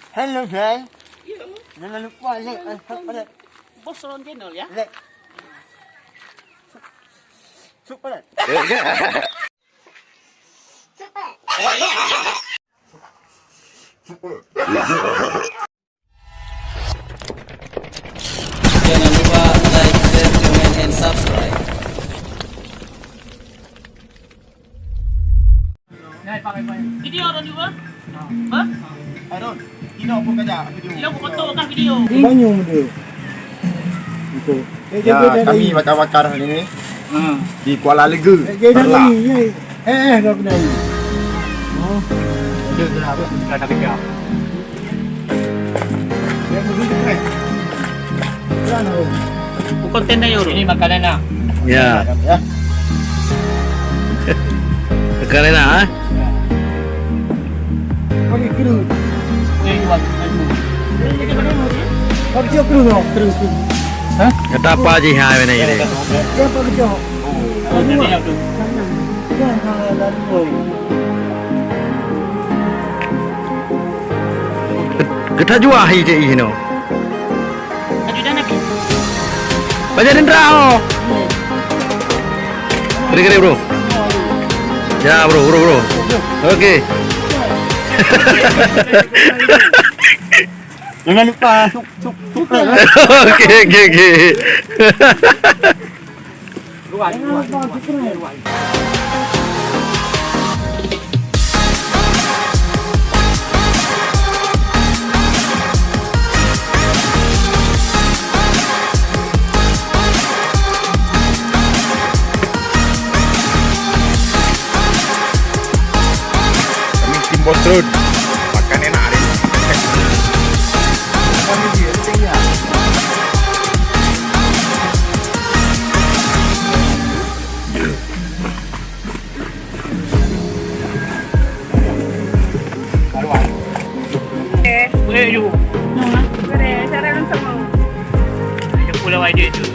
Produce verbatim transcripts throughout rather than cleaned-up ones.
Hello, guys. Jangan lupa like and subscribe. Bos Ron Channel, ya. Like. Subscribe. Jangan lupa like, share, comment, and subscribe. Video Ron juga? Hah? Hai Ron, inoe pun kajak video. Inoe pun foto kah video? Banyu dia. Itu. Ya, kami bakar-bakar hari ini di Kuala Lega. Terlah. Eh, eh, kau kena ni. Oh. Dia dah, dah, dah kejam. Bukan tenda, ya, Ron? Ini makanan, nak. Ya. Ya. Makanan, nak, eh? Pakai kru. Pakai kru, no? Kru, kru. Hah? Kata apa ji, hai, mana ini? Dia pakai kru. Oh, tadi yang tu. Geutanyoe hai cit inoe. Banyak dendera, oh. Kira-kira, bro. Ya, bro, bro, bro. Oke. Jangan lupa sub-, sub-, subscribe, eh. Oke, oke, oke. Kami tim Bos Run. Makan enak hari ini. Boleh ju. Boleh, cara langsung. Ada pula wajib tu.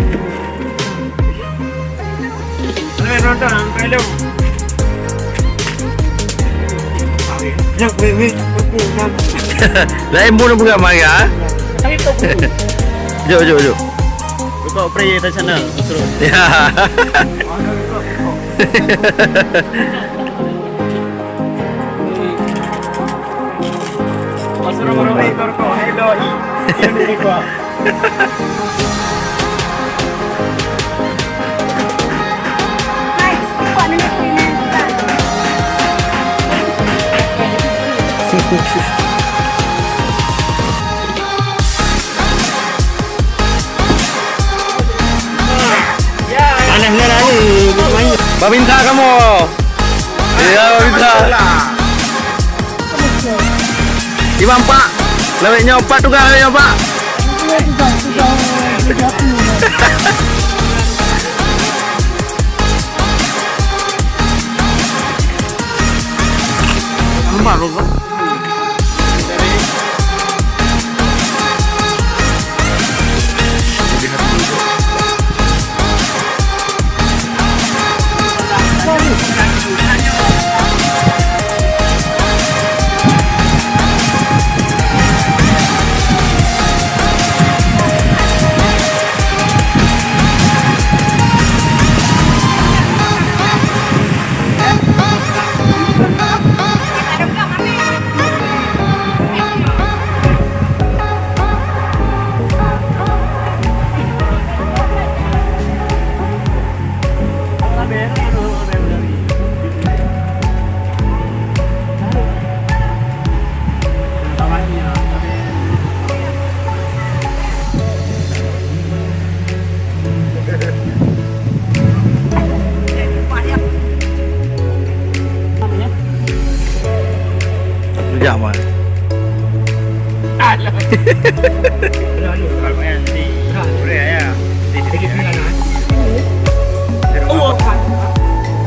Boleh nonton, sampai dong. Yang boleh, boleh. Lain pun bukan marah. Tapi tak perlu. Jom, jom, jom. Buka pray international terus. Ya. Pasal orang-orang itu kau hello i. Ini kau. Aneh nyan, aneh. Babinsa kamoe. Ya, babinsa. Imam Pak. Lawét nyoe Pak, tugas lawét nyoe Pak. Rujak, Mak.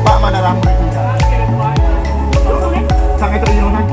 Pak mana ramai kita? Sangat tak ingat kan?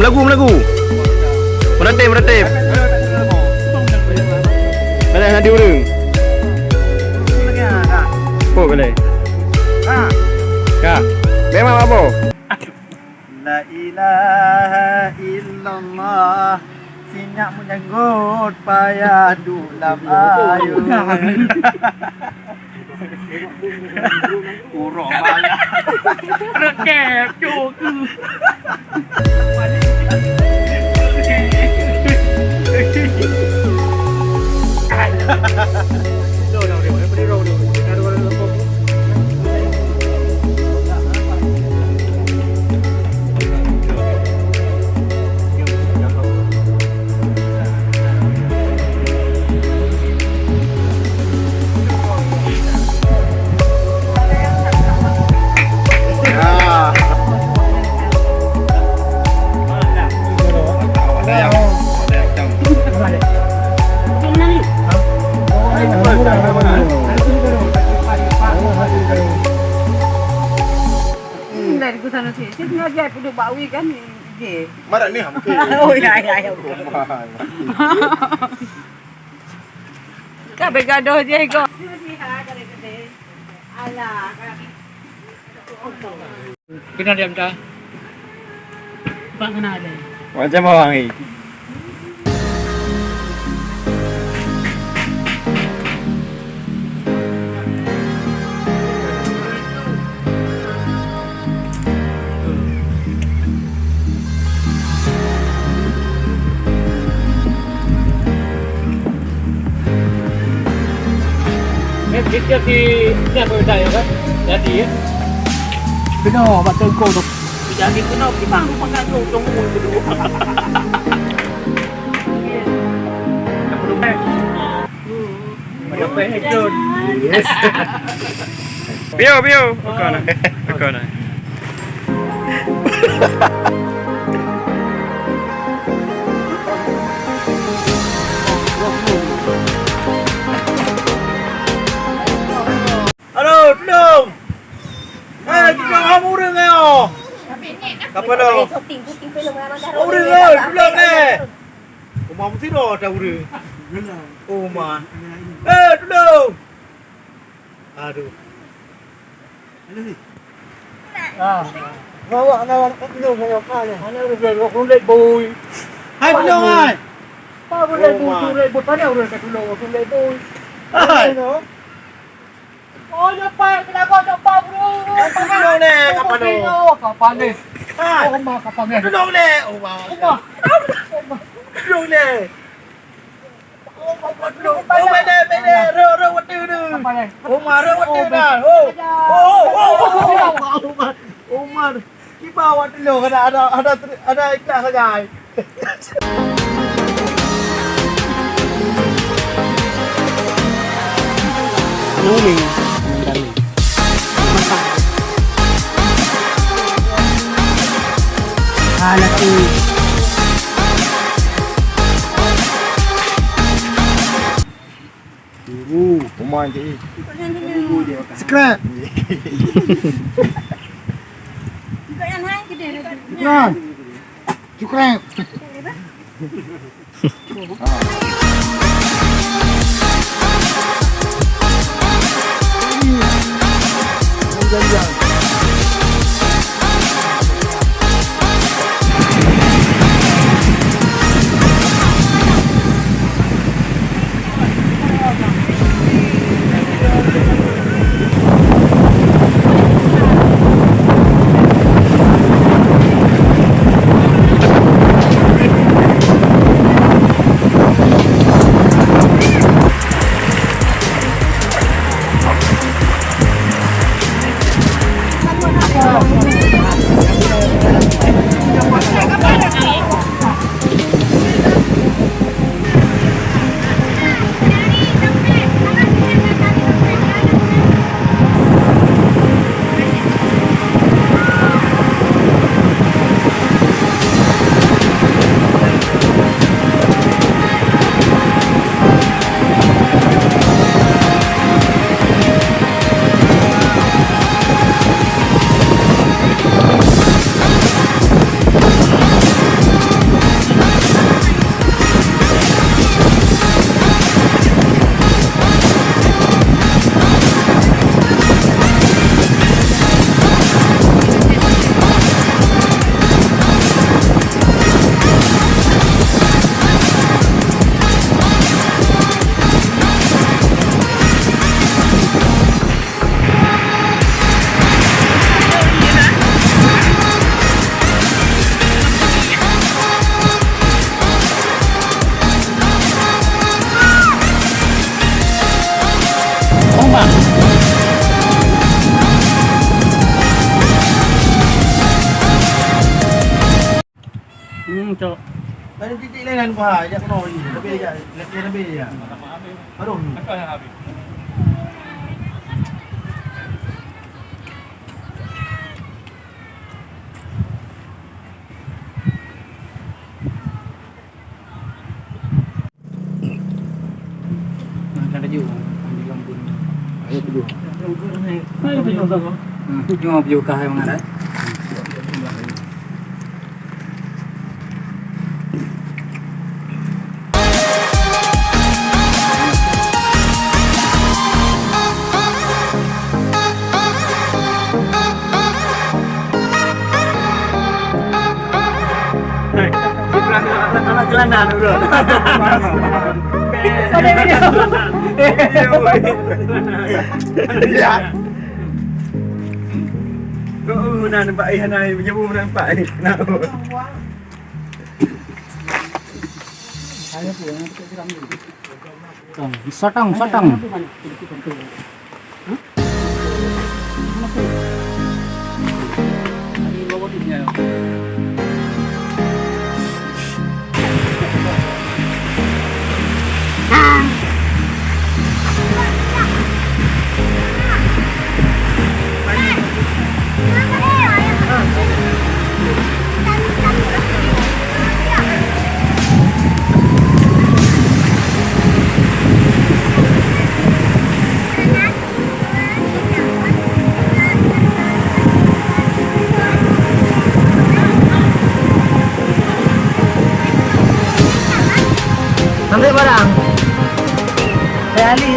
Meulagu, meulagu. Meuratéb, meuratéb. Baleh na di ureueng. Oh, baleh. Ka. Memang apa? La ilaha illallah. Sinyak meujanggot payah duek lam ayue. Uroe malam. Rekep, cuk. Hmm, dari ku sana sih. Saya sengaja duduk bak wi kan, ni, je. Marak ni, ah, mungkin. Oh, ya, ya, ya. Ka begadoh je, go. Alah. Kena diam dah. Bak kena ada. Macam orang ni. Eh, kita si, ni apa benda ya, kan? Jadi, ya? Kena, bak tengkong tu. Jadi, kena, kita lupa kan tu, tunggu dulu. Yes. Pio, pio. Bukan. Bukan. Aduh, tulông! Eh, tulông, hông ureueng nyoe! Kapa dong? Ureueng, eh, tulông, eh! Uma meusidroe ata ureueng. Uma. Eh, tulông! Aduh. Ah. Bawa na tulông saya mana? Mana ureueng tulông lé bui. Hai tulông hai. Apa ureueng lé bui, tulông lé bui, mana ureueng ka tulông, tulông lé bui. Hai. Oh, nyoe pai, kena kau nyoe pai, bro. Tulông lé, kapan tu? Kapan ni? Hai. Oh, ma, kapan ni? Tulông lé. Oh, ma. Oh, ma. Tulông lé. Oh, ma, tulông. Oh, ma, deh, ma, deh. Rô, rô, watèe ni. Kapan ni? Oh, ma, rô, watèe ni. Oh. Oh, oh, oh, oh, oh. Oh, ma. Kiban awak tulông, ada, ada, ada, ada ikhlas sagai. Nuni, nani. Masak. Ah, laki. Guru, pemain je. Subscribe. Subscribe. Subscribe. Cok. Tadi titik lain kan, Pak. Jak kena lagi. Tapi jak, lagi lebih ya. Baru. Nah, kan laju. Ayo, tujuh. Ayo, tujuh. Hmm, cuma tujuh kah yang mana? Ya. Kok, oh, nah, nampak, eh, nah, menyebut nampak, eh. Nah, oh. Tong, sotong, sotong. Ambil barang. Saya Ali.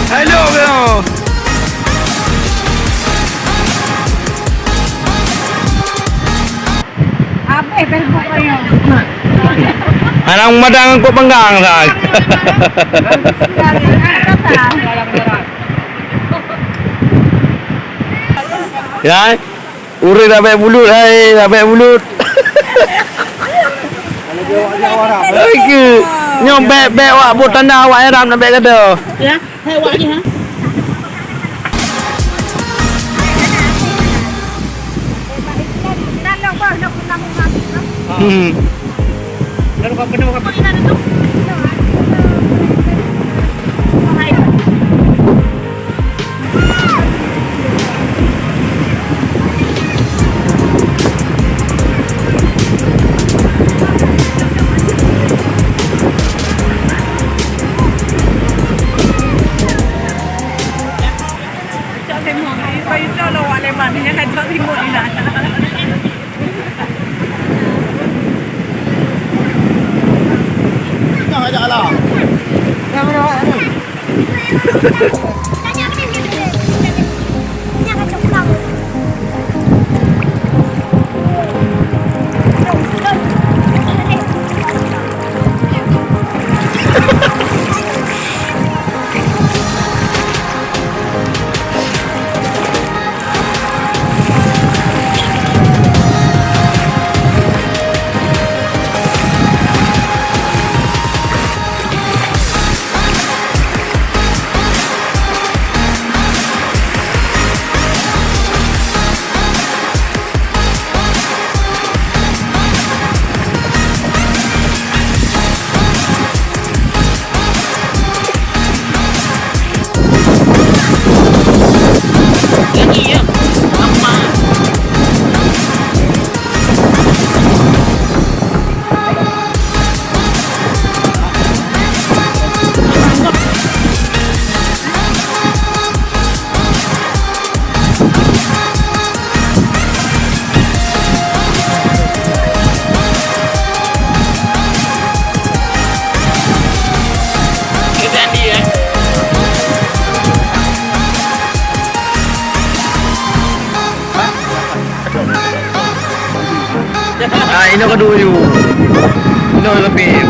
Hello, bro. Habis Facebook kau ni. Anak madang kok penggang dah. Ya. Ureueng dak bèk bulut, hai, dak bèk bulut. Oke. Nyoe bèk, bèk wak buet tanda awak Arab nak bèk gata. Ya, hai wak ni ha. Hmm. Ah, inoe ka duek yue. Inoe leubeh.